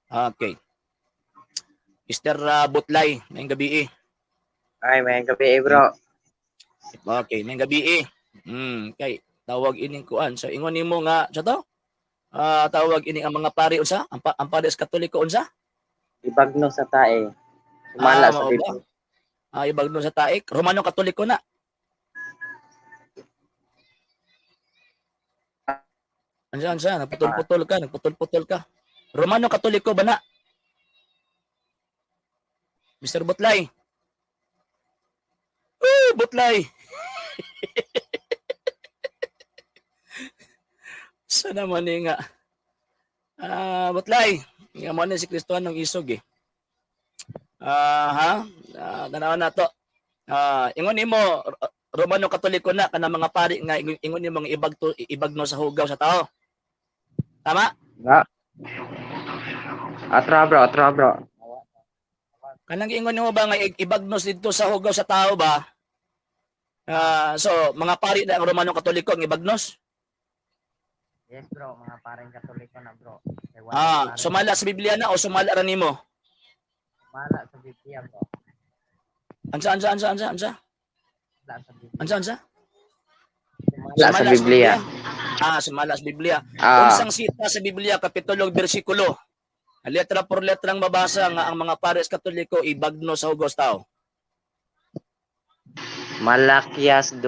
Okay. Mr. Butlay, maayong gabi eh. Ay, may gabi eh, bro. Okay, maayong gabi eh. Kay tawag ining kuan. So ingon nimo nga sa to? Tawag ini ang mga pari unsa? Ang pari sa Katoliko unsa? Ibagno sa tae. Sumala sa Mao ba? Biblia. Ibagno sa taek. Romano Katoliko na. Unsa unsa? Nagputol-putol ka, nagputol-putol ka. Romano Katoliko ba na? Mr. Butlay. Oh, Butlay. Sana man ni nga. Butlay. Nga mo na si Kristohanong isog eh. Ha? Tanaw na to. Ingon nimo Romano Katoliko na kana mga pari nga ingon nimo nga ibag to, ibagno sa hugaw sa tao. Tama? Nga. Atra bro, atra bro. Kanang ingon nimo ba nga ibagnos didto sa hugaw sa tao ba? So mga pari na ang Romano Katoliko ang ibagnos? Yes bro, mga pareng Katoliko na bro. Kay wala pare- Sumala sa Biblia na o sumala ra nimo? Sumala sa Biblia bro. Ansa ansa ansa ansa ansa? Sumala sa Biblia. Ansa ansa? Sumala sa Biblia. Sumala sa Biblia. Unsang sita sa Biblia kapitulo ug bersikulo? Letra por letrang mabasa nga ang mga pares Katoliko ibagno sa hugos tao. Malakias 2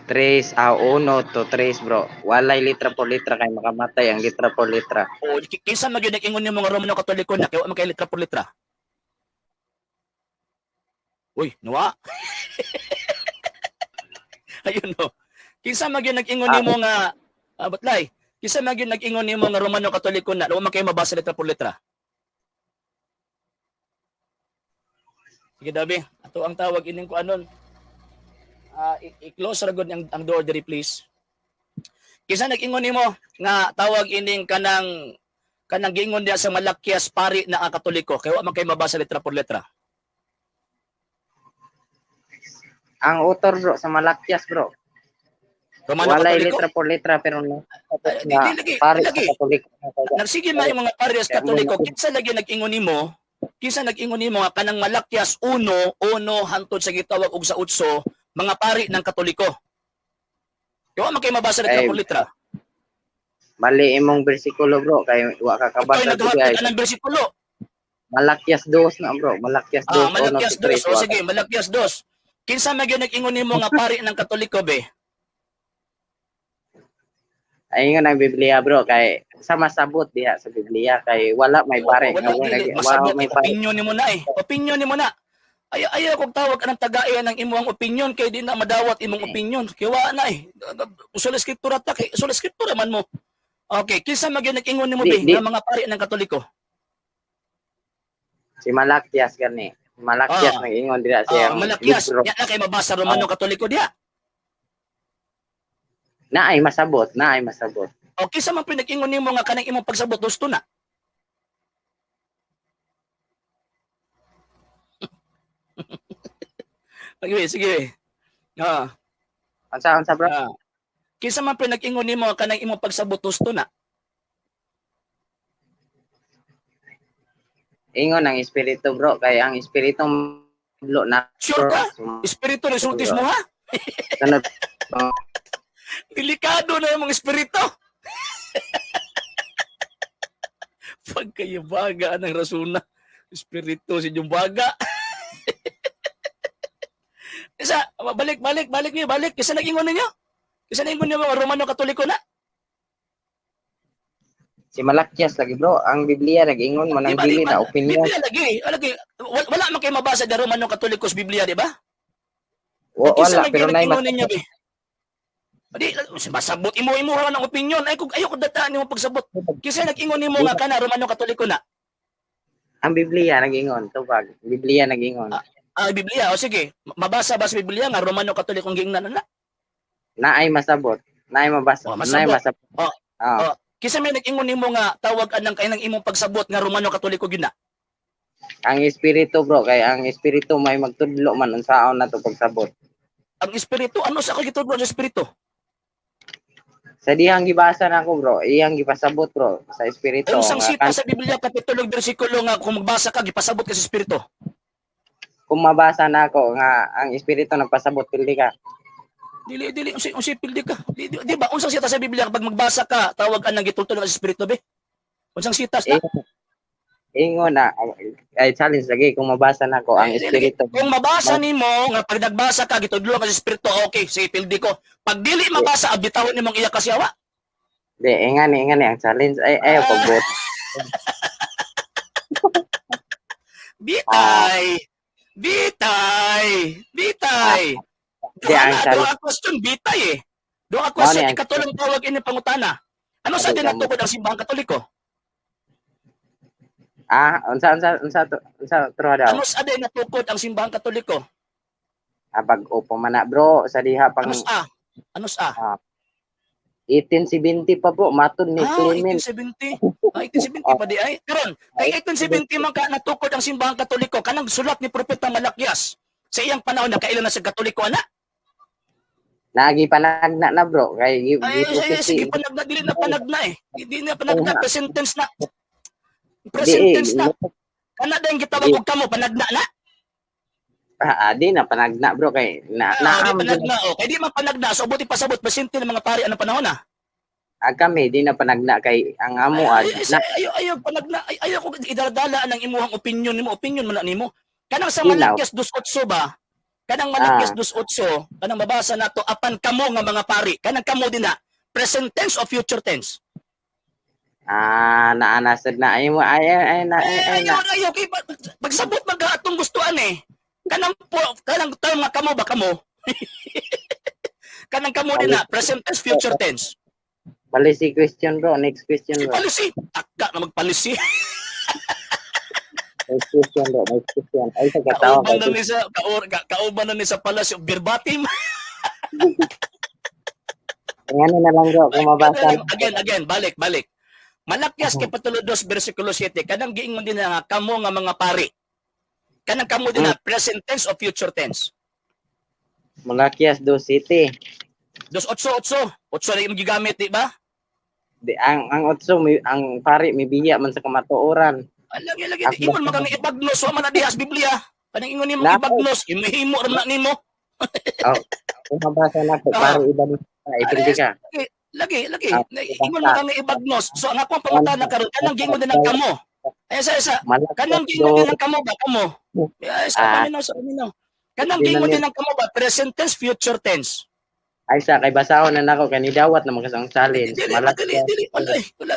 3 1 to 3 bro. Walay litra por litra kay makamatay ang litra por litra. O kinsa man gyud nag-ingon nimo nga Romano Katoliko na kay wa man kay letra por letra? Uy, nuwa. Ayun no. Kinsa man gyud nag-ingon nimo nga batlay? Kinsa man gyud nag-ingon nimo nga Romano Katoliko na wa man kay mabasa letra por letra? Sige Dabi, ato ang tawag ining kuanon. I-close ra gud ang door diri please. Kinsa nag-ingon nimo nga tawag ining kanang kanang giingon diya sa Malakias pari na ang Katoliko kay wa man kay mabasa letra por letra? Ang author bro sa Malakias bro. Romano Walay Katoliko. litra por letra pero no. Di, Nga di, lagi, pare sa lagi. Katoliko. Nagsige man yung mga pares Kaya Katoliko, mo na- kinsa lagi nag-ingon nimo? Kinsa nag-ingon nimo nga kanang Malakias 1:1 hantod sa gitawag og sa 8 mga pari ng Katoliko? Kay wa man kay mabasa letra Ay, por letra. Mali imong bersikulo bro kay wa ka Ikaw kabasa naghatag diri. anang bersikulo. Malakias 2 na bro, Malakias 2 Malakias 1 to 3. 2. O sige, Malakias 2. Kinsa man gyud nag-ingon nimo nga pari ng Katoliko be? Ayun ang Biblia bro kay sa masabot diha sa Biblia kay wala may pare Wala, nga wala, dili, wala masabot. may pare. Opinion nimo na eh. Opinion nimo na. Ayaw kog tawag anang tagayan ng imong opinion kay di na madawat imong opinion. Kay wa na eh. Sola Scriptura ta kay sola Scriptura man mo. Okay, kinsa man gyud nag-ingon nimo Di- be di. nga mga pari ng Katoliko? Si Malakias gani. Malakias nag-ingon dira siya. Malakias, Libro. nya na kay mabasa Romano Katoliko diha. Naay masabot, naay masabot. O kinsa man pinag-ingon nimo nga kanang imong pagsabot gusto na? Sige, sige. Unsa unsa bro? Kinsa man pinag-ingon nimo nga kanang imong pagsabot husto na? Ingon ang espiritu bro kay ang espiritu blo na. Sure ka? Espiritu resultis mo ha? Sunod. Delikado na yung mga espiritu. Pagkayabaga ng rasuna. Espiritu si Jumbaga. Isa, balik, balik, balik niyo, balik. Isa nag-ingon ninyo. Isa nag-ingon ninyo mga Romano Katoliko na. Si Malakias lagi bro, ang Biblia nag-ingon man ang Di ba, dili di ba? na opinion. Biblia lagi. Lagi. Wala man kayo mabasa na Romano Katoliko sa Biblia, di ba? Wala Kinsa pero man naay gyud mas nag-ingon ninyo, be? Di, masabot imo imo ra ng opinion. Ay kung ayo ko dataan nimo pagsabot. Kinsa nag-ingon nimo nga kana Romano Katoliko na? Ang Biblia nag-ingon, tubag. Biblia nag-ingon. Biblia. O sige, mabasa ba sa Biblia nga Romano Katoliko ang giingnan na? Naay masabot, naay mabasa, Oh, naay masabot. masabot. Oh. Oh. Kinsa may nag-ingon nimo nga tawag anang kay nang imong pagsabot nga Romano Katoliko gyud na? Ang espiritu bro kay ang espiritu may magtudlo man unsaon na to pagsabot. Ang espiritu, ano sa ako gitudlo sa espiritu? Sa dihang gibasa na ako, bro, iyang gipasabot, bro, sa espiritu Unsang nga sita kan sa Biblia, kapitulo, bersikulo nga kung magbasa ka gipasabot ka sa espiritu? Kung mabasa na ako nga ang espiritu nagpasabot, pildi ka. Dili, dili, unsay unsay pildi ka? Di ba unsang sita sa Biblia kapag magbasa ka, tawag anang gitultol ka sa espiritu be? Unsang sita na? Ingon na ay challenge lagi kung mabasa na ako ang Ay, dili. espiritu. Kung mabasa nimo nga pag nagbasa ka gitudlo ka sa espiritu, okay, sige, pildi ko. Pag dili mabasa, abitawan nimong iya kasiyawa. Di ingani ang challenge ay ay pagbot. Bitay. Bitay. Bitay. Di ang Duha na, challenge. duha question bitay eh. Duha question, Mao ni ang ikatulong tawag ini pangutana. Ano sa Abi, dinatugod ang simbahang Katoliko? Ah, unsa to, unsa truha daw? Ano sa natukod ang simbahang Katoliko? Ah, bag-o pa man na, bro, sa diha pang Ano sa? Ano sa? 1870 pa, bro, matud ni Ah, Clement. 1870. Ah, 1870 pa di ay. Karon, kay 1870 man ka natukod ang simbahang Katoliko kanang sulat ni Propeta Malakias sa iyang panahon, nakaila na sa Katoliko ana. Nagi panagna na, bro, kay Ay, ay, ay, gi-prophecy. sige, panagna, dili na panagna eh. Hindi na panagna, Oo nga. present tense na. Di Present eh, tense na. Kana din gitawag og kamo panagna na. Ah, di na panagna, bro, kay na Ah, naa di man panagna oh. Kay di man panagna, so buti pasabot presente ng mga pari anang panahon na. Ah, kami di na panagna kay ang amo Ay, ah, ay, na ayo ayo panagna ay, ayo ko idaladala ang imuhang opinion nimo, opinion man na nimo. Kanang sa Di na. Malakias 2:8 ba? Kanang Malakias 2:8, kanang mabasa nato apan kamo nga mga pari, kanang kamo din na present tense o future tense? Ah, naana sad na ay mo ay ay ay na ay, Ay, ay, na ayo ayo kay pagsabot man ka atong gustuan eh. Kanang po, kanang term nga kamo ba, kamo? Kanang kamo din na present tense, future tense? Policy question, bro, next question, Si bro. Policy, takka na magpolicy. Next question, bro, next question ay sa katawa Kauban kay na ni sa kauban na ni sa palasyo verbatim. Ngano na lang, bro, kung mabasa. Again, again, balik, balik. Malakias kapitulo 2 bersikulo 7, kanang giingon din na nga kamo nga mga pari. Kanang kamo din na present tense o future tense? Malakias 2 City. 2:8, 8. 8 na imong gigamit, di ba? Di ang otso may, ang pari may biya man sa kamatuoran. Lagi lagi Ang ingon man kang ibagnos, wa man na dihas Biblia. Kanang ingon nimo Nako. ibagnos, imhimo ra man na nimo. Oh, kung mabasa na ko, pari iba na ipildi ka. Lagi, lagi. Ah, Ingon man kang ibagnos. So ang akong pangutana karon, kanang giingon din ang kamo. Ay sa isa, Malakias kanang giingon 2 din ang kamo ba kamo? Ay sa Ah. paminaw, sa paminaw. Kanang Di na giingon ni- din ang kamo ba present tense, future tense? Ay sa kay basahon na nako kay nidawat na mga challenge. Dili, dili, Malakias dili, wala, eh, wala.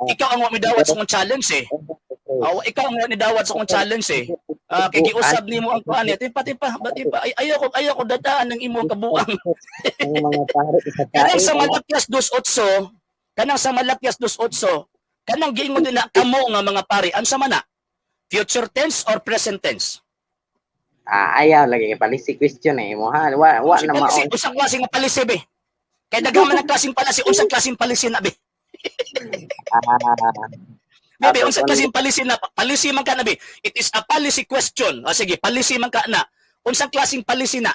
Ikaw ang midawat sa akong challenge eh. Ah, ikaw ang nidawat sa akong challenge eh. Ah, kay giusab nimo ang kuan eh. Timpa, timpa, ba timpa. Ay, ayaw ko, ayaw ko dadaan ng imong kabuang. Ang mga pari sa Kanang sa tae. Malakias 2:8, kanang sa Malakias 2:8, kanang giingon din na kamo nga mga pari, unsa man na? Future tense or present tense? Ah, ayaw lagi kay policy question eh mo ha. Wa Unsang na mao. palisi, unsang klase nga palisi be? Kay daghan man ang klaseng palisi, unsang klaseng palisi na be? Ah, Bebe, Tapos, unsang klaseng palisi na? Palisi man ka na be. It is a policy question. O sige, palisi man ka na. Unsang klaseng palisi na?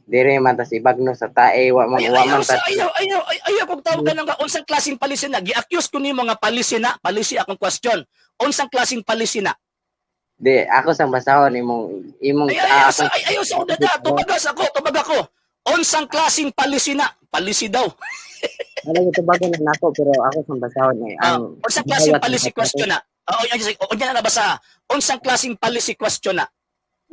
Dire man tas ibagno sa tae, wa man Ayaw, wa ayaw, man sa, tas ayaw, ayaw, ayaw, ayaw kung tawag ka ng unsang klaseng palisi na. Gi-accuse ko nimo nga palisi na, palisi akong question. Unsang klaseng palisi na? Di ako sang basahon imong imong Ay, ayaw, ah, sa, ay, ayaw sa dada, tubagas ako, tubag ako. Unsang klaseng palisi na? Palisi daw. Wala ko tubagon na nako pero ako sang basahon eh Ah, ang unsang klaseng dawat policy na- question na? Oo, oh, unya na nabasa. Unsang klaseng policy question na?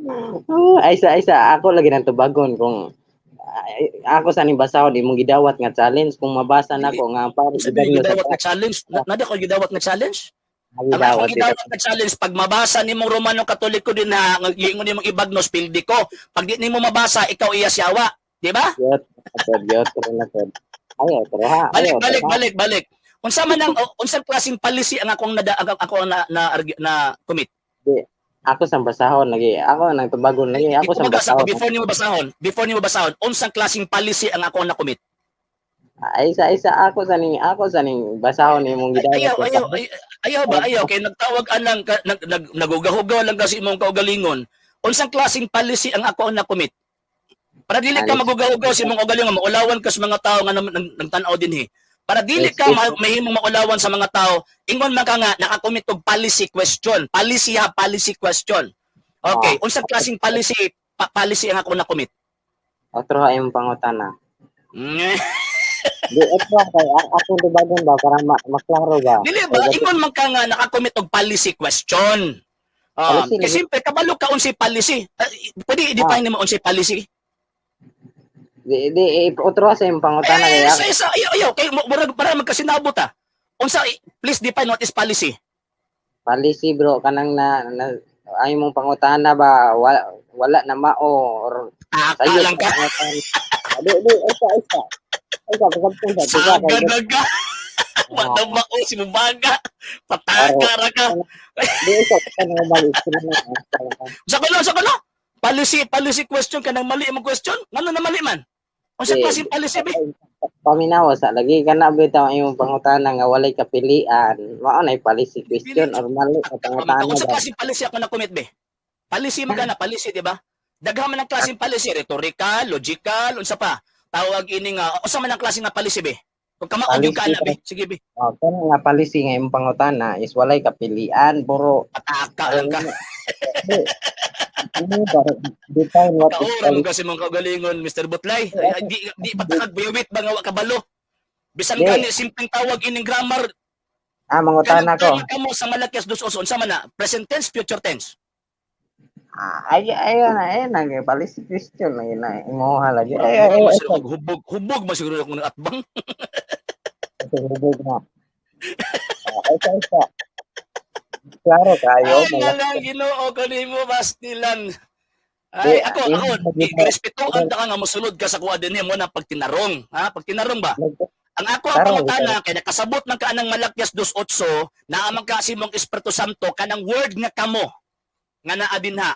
Ah, ay sa ako lagi nang tubagon kung ay, ako sa ning basahon imong gidawat nga challenge kung mabasa nako nga ang pari Sabi ibagno sa gidawat nga challenge. Na, nada ko gidawat nga challenge? tae Ang gidawat akong dito. gidawat nga challenge pag mabasa nimong Romano Katoliko din na nga giingon nimong ibagnos, pildi ko. Pag di nimo mabasa, ikaw iya siyawa, di ba? Yot, atod, yot, pero na tod. Ayaw, pero ha, Balik, ayaw, balik, pero ha. balik, balik. Unsa man ang unsang klaseng policy ang akong nada ang ako ang na, na, na commit? Ako sang basahon lagi. Ako nang tubagon lagi. Ako sang Itubagas ako basahon. before nimo basahon, unsang klaseng policy ang ako na commit? Ay sa isa ako sa ning basahon imong gidawat. Ayaw, ayaw, ay, ayaw ba, ayaw kay nagtawag anang nag, nag, nagugahugaw lang kasi imong kaugalingon. Unsang klaseng policy ang ako na commit? Para dili ka Policy. Magugaw-ugaw sa imong kaugalingon, maulawan ka sa mga tao nga nagtan-aw dinhi. Para dili ka mahimong maulawan sa mga tao, ingon man ka nga nakakomit og policy question. Policy ha, policy question. Okay, unsa klaseng policy policy ang ako na-commit? Otro ha imong pangutana. Di otro kay akong tubagon ba para maklaro ba? Dili ba ingon man ka nga nakakomit og policy question? Policy Kasi lagi. siyempre kabalo ka unsay policy. Pwede i-define nimo unsay policy? Di otro sa imong pangutana kay Eh, sa ayaw, ayaw kay murag para magkasinabot ah. Unsa, please define what is policy. Policy, bro, kanang na ay mong pangutana ba wala, wala na mao or Taka sayo lang ka. Pangutana. Di di isa isa. Isa pasabton sa tiga kay Sagad na ka. Wala ba ko si Mubaga? Pataka ra ka. Di isa kanang balik sila na. Sa kuno. Policy question kanang mali imong question. Ngano na mali man? Unsa klaseng policy be? Paminawa sa lagi kana bitaw ang imong pangutana nga walay kapilian. Mao nay policy question or mali ka pangutana Unsa ba? klaseng policy ako na commit be? Policy man gana, policy, di ba? Daghan man ang klaseng policy, rhetorical, logical, unsa pa? Tawag ini nga, unsa man ang klase nga policy be? Kung kamao yung Policy, kana be, sige be. Oh, kana nga policy nga imong pangutana is walay kapilian, puro Pataka lang ka. Ano ba? Define what is Kaura mo policy. kasi mong kaugalingon, Mr. Butlay. Ay, ay, di patakag bayawit ba nga wa kabalo? Bisan Di. gani simpleng tawag ining grammar. Ah, mangutana ko. Kanang kamo sa Malakias 2:8, unsa man na? Present tense, future tense? Ah, ay ay ay ay na policy question na na imuha lagi. Ay ay Ay, ay. ay, hubog, hubog man siguro akong atbang. Ay, hubog na. Ah, ay ay ay. Klaro kayo. Ay, nga lang, Ginoo ko nimo Bastilan. Ay, Di, ako, ah, ako, yun, respetuan ta ka nga mosulod ka sa kuha din mo na pagtinarong. Ha? Pagtinarong ba? Ang ako ang Tarong, pangutana kay nakasabot man ka anang Malakias 2:8, naa man ka si mong Espiritu Santo kanang word nga kamo nga naa dinha.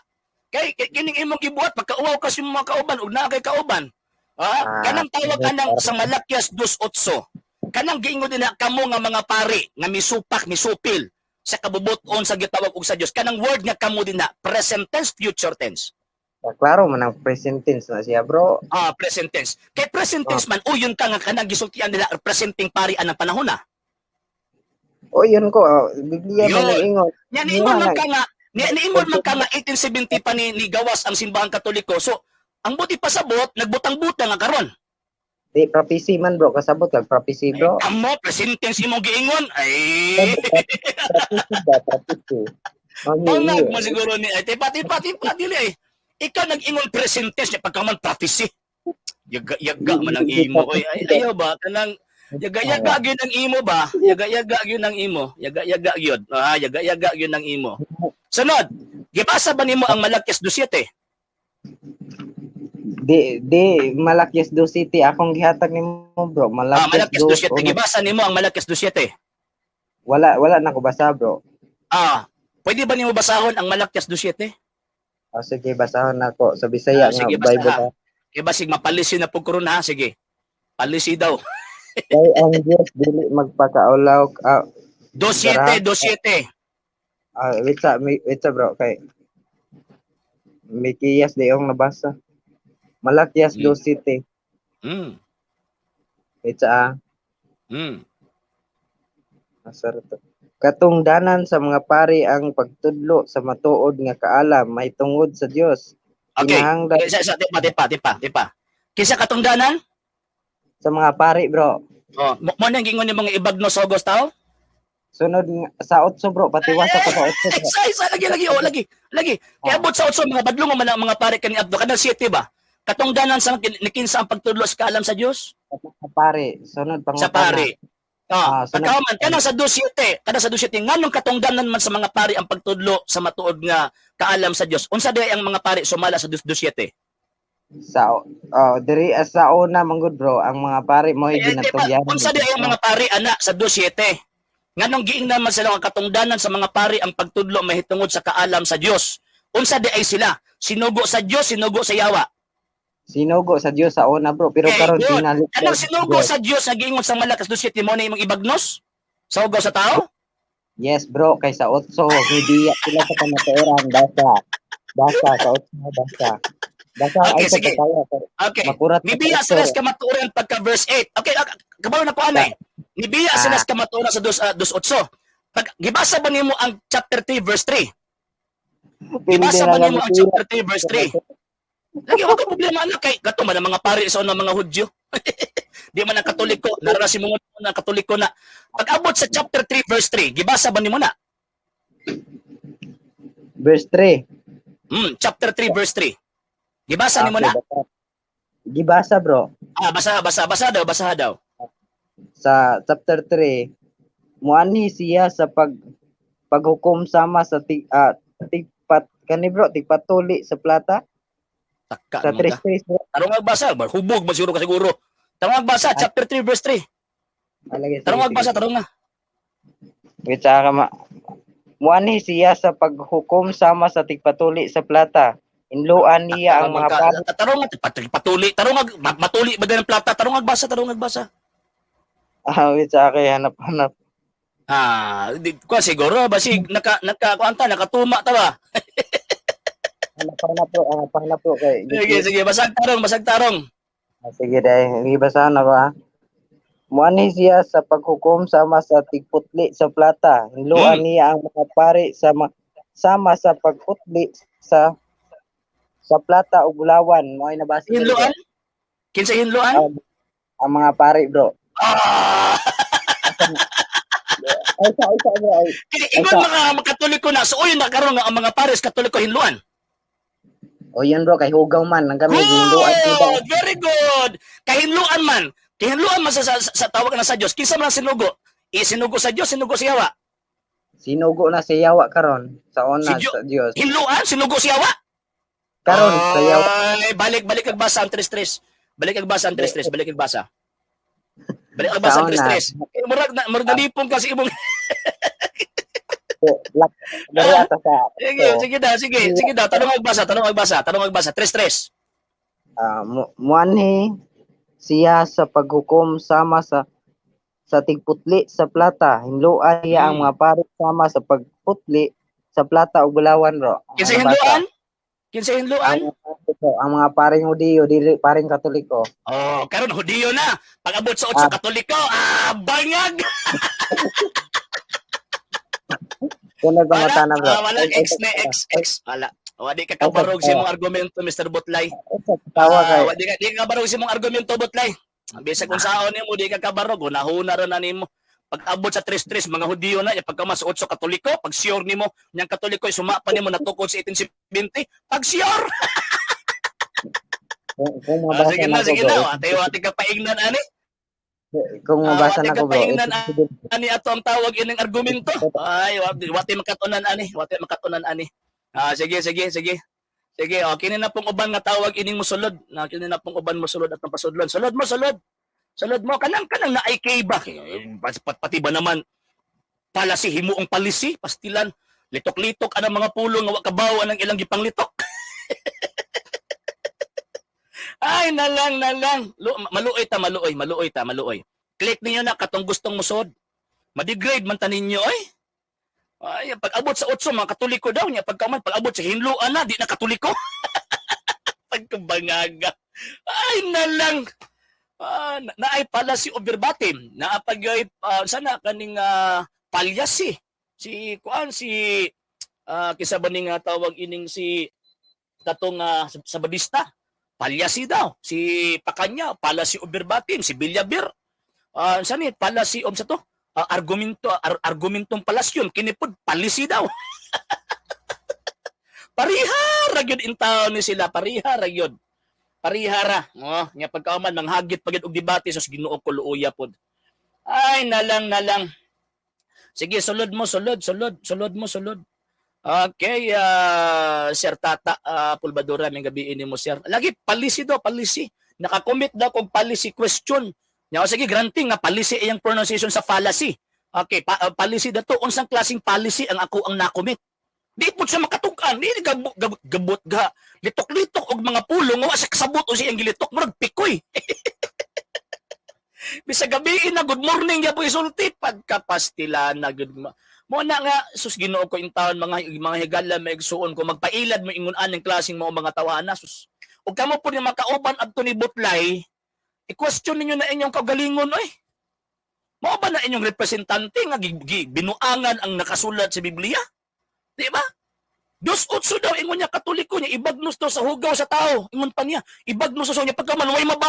Kay kining imong gibuhat pagkauwaw ka sa imong mga kauban ug naa kay kauban. Ha? Ah, Kanang tawag anang sa Malakias 2:8. Kanang giingon dinha kamo nga mga pari nga misupak misupil sa kabubuton sa gitawag og sa Dios. Kanang word nga kamo dinha, present tense, future tense? Ah, klaro man ang present tense na siya, bro. Ah, present tense. Kay present tense man uyon ka nga kanang gisultian nila representing pari anang panahon na. O yun ko, oh, Biblia man Yun. nag-ingon. Nya niingon man ka nga, niingon man ka nga 1870 pa ni gawas ang simbahang Katoliko. So, ang buti pasabot, nagbutang-butang nga karon. Di prophecy man, bro, kasabot kag prophecy, bro. Amo present tense imong giingon. Ay, Prophecy ba, prophecy. bangag mo siguro ni ay tipa tipa tipa dili ay. Ikaw nag-ingon present tense nya pagka man prophecy. Yaga yaga man ang imo oy. Ay, ayaw ba kanang yaga yaga gyud ang imo ba? Yaga yaga gyud ang imo. Yaga yaga gyud. Ah, yaga yaga gyud ang imo. Sunod, gibasa ba nimo ang Malakias 2:7? Di Malakias 2 City akong gihatag nimo, bro. Ah, Malakias Malakias 2. 2:7, gibasa nimo ang Malakias 2:7? Wala wala na ko basa, bro. Ah, pwede ba nimo basahon ang Malakias 2:7? Oh, sige, basahon nako sa Bisaya Ah, nga sige, basa Bible. ha. Kay basig mapalisi na pug karon ha, sige. Palisi daw. Kay ang Dios dili magpakaulaw ah, 2:7, 2:7. Ah, wait sa wait sa, bro, kay Mikiyas di yung nabasa. Malakias 2 City. Wait sa ah. Asa ra to? Katungdanan sa mga pari ang pagtudlo sa matuod nga kaalam may tungod sa Dios. Okay. Kinahanglan Isa isa tipa tipa tipa tipa. Kinsa katungdanan? Sa mga pari, bro. Oh, mo nang gingon ni mga ibagno sa August tao? Sunod sa 8, bro, patiwasa pa sa 8, bro. Isa isa lagi lagi oh lagi lagi. Kaya abot sa 8 mga badlong man ang mga pare kani Abdo kanang 7 ba? Katungdanan sa ni kinsa ang pagtudlo sa kaalam sa Dios? Sa mga pari, sunod Sa pangutana. pari. Ah, Ah, sunod. pagkaman kanang sa 2:7, kanang sa 2:7 nganong katungdanan man sa mga pari ang pagtudlo sa matuod nga kaalam sa Dios? Unsa diay ang mga pari sumala sa 2:7? Sa oh, diri ah, sa una manggod, bro, ang mga pari mo Eh, di ba, ginatugyan. unsa diay ang mga pari ana sa 2:7? Nganong giingnan man sila ang katungdanan sa mga pari ang pagtudlo mahitungod sa kaalam sa Dios? Unsa di ay sila? Sinugo sa Dios, sinugo sa yawa? Sinugo sa Dios sa una, bro, pero Eh, karon good. pinalit. Kanang sinugo sa Dios nga giingon sa Malakas 2:7 mo na imong ibagnos? Sa hugaw sa tao? Yes, bro, kay sa 8 hindi sila sa kamatuoran basa. Basa sa 8 basa. Basta Okay, ay sa sige. Katawa. Okay. Makurat sa Nibiya sila sa kamatuoran pagka verse 8. Okay, kabalo na ko anay. Nibiya sila sa kamatuoran sa 2:8. Pag gibasa ba nimo ang chapter 3 verse 3? Gibasa ba nimo ang chapter 3 verse 3? Lagi wa ka problema anak kay kato man ang mga pari sa unang mga Hudyo. Di man ang Katoliko, narasi mo na Katoliko na. Pag abot sa chapter 3 verse 3, gibasa ba nimo na? Verse 3. Chapter 3 verse 3. Gibasa nimo na? Okay, basta. Gibasa, bro. Ah, basa, basa, basa daw, basa daw. Sa chapter 3, muanhi siya sa paghukom sama sa tigpat kani, bro, tigpatuli sa plata Taka sa naman ka. 3-3, bro. Tarong agbasa, hubog man siguro ka siguro. Tarong agbasa, chapter 3 verse 3. Ah, lagi, sige, Tarong sige. agbasa, tarong nga. Wait, saka ka muanhi siya sa paghukom sama sa tigpatuli sa plata. Inluan niya ang mga pari. Tarong nga, patuli, tarong matuli ba din ang plata? Tarong agbasa, tarong agbasa. Ah, wait, saka kay hanap-hanap. Ah, di ko siguro basig naka kuan ta, nakatuma ta ba? Hanap-hanap, bro, hanap-hanap, bro, kay Sige, sige, basag tarong, basag tarong. Ah, sige dahil, gibasahan ako ha. Muanhi siya sa paghukom sama sa tigputli sa plata. Hinluan niya ang mga pari sama sa pagputli sa plata ug bulawan. Mao ay nabasa diri, bro. Hinluan? Kinsa hinluan? Ah, ang mga pari, bro. Ah! Ay, sa bro. Ay, Kaya ingon mga Katoliko na, so uy na karon nga ang mga pares Katoliko hinluan. O yun, bro, kay hugaw man ang kami hinluan nila. Good, very good. Kahinluan man. Kahinluan man sa tawag na sa Dios. Kinsa man ang sinugo? Isinugo sa Dios, sinugo sa Yawa. Sinugo na si Yawa karon sa ona Si sa Dios. Hinluan, sinugo si Yawa. Karon sa Yawa. Ay, balik balik ang basa ang 3-3. Balik ang basa ang 3-3, balik ang basa. Balik ang basa ang Sa una. 3-3. Eh, murag nalipong kasi imong Black. Dari ata sa Sige, sige daw, sige, sige daw. Tanong agbasa, tanong agbasa, tanong agbasa. 3-3. Ah, muanhi siya sa paghukom sama sa tigputli sa plata. Hinluan niya ang mga pari sama sa pagputli sa plata ug bulawan, bro. Ang Kinsa nabasa. hinluan? Kinsa hinluan? Ang, bro, ang mga paring Hudiyo, dili paring Katoliko. Oh, karon Hudiyo na. Pag abot sa 8 Katoliko, ah, bangag. Kunod Wala, pangutana, bro. ah, walang X na X X. Wala. Wadi ka kabarog sa imong argumento, Mr. Butlay. Tawa kay. Ah, wadi ka di ka kabarog sa imong argumento, Butlay. Bisag kung saon nimo di ka kabarog, hunahuna ra na nimo. Pag abot sa 3-3, mga Hudiyo na, pagka mas 8 Katoliko, pag sure nimo, niyang Katoliko, suma pa nimo natukod sa 1870, pag sure! Kung Ah, mabasa sige na na, ko, sige bro. na. Ate, wate ka paingnan, ani. Kung Ah, mabasa wate na ka ko, bro. paingnan, ani ato ang tawag ining argumento. Ay, wate makatunan, ani. Wate makatunan, ani. Ah, sige, sige, sige. Sige, oh, kini na pong uban nga tawag ining mosulod. Na kini na pong uban mosulod at ang pasudlon. Sulod mo, sulod. Sulod mo kanang naay kay ba? Eh, pati ba naman palasi himuong palisi, pastilan. Litok-litok anang mga pulong nga wa kabaw anang ilang gipanglitok. Ay, nalang, nalang. Maluoy ta, maluoy, maluoy ta, maluoy. Click ninyo na katong gustong musod. Madigrade man ta ninyo, ay. Ay, pag abot sa 8, mga Katoliko daw niya. Pagkaman, pag abot sa hinluan na, di na Katoliko. Pagkabangaga. Ay, nalang. Ah, naay pala si Oberbatim. Naapagyoy, sana kaning palyasi. Si, kuan, si, kisa ba ning tawag ining si katong Sabadista. Palyasi daw. Si Pakanya, pala si Oberbatim, si Villabir. Ah, sani pala si sa to? Ah, argumento argumentong palasyon kinipod palisi daw. Pariha ra gyud in town ni sila, pariha ra gyud. Parihara. Oh, nya pagkauman manghagit pagid og debate sus Ginoo ko luoya pod. Ay, nalang nalang. Sige, sulod mo, sulod, sulod, sulod mo, sulod. Okay, Sir Tata Pulbadora, may gabi ini mo, sir. Lagi, palisi daw, palisi. Nakakommit daw kog policy question. Nya, sige, granting nga policy iyang pronunciation sa fallacy. Okay, policy dato unsang klaseng policy ang ako ang nakomit? Di po siya makatug-an, di gabot ga. Litok-litok og mga pulong wa sa kasabot o siyang gilitok murag pikoy. Bisag gabi na good morning ya po isulti pagkapastila na gud mo na nga sus Ginoo ko in taon mga higala may igsuon ko magpailad mo ingon aning klaseng mao mga tawana sus. Ug kamo po ni makauban adto ni Butlay, i-question ninyo na inyong kaugalingon oy. Mao ba na inyong representante nga binuangan ang nakasulat sa Biblia? Di ba? 2:8 daw, ingon niya, Katoliko niya, ibagnos daw sa hugaw sa tao. Ingon pa niya, ibagnos sa niya pagka man way mabasa.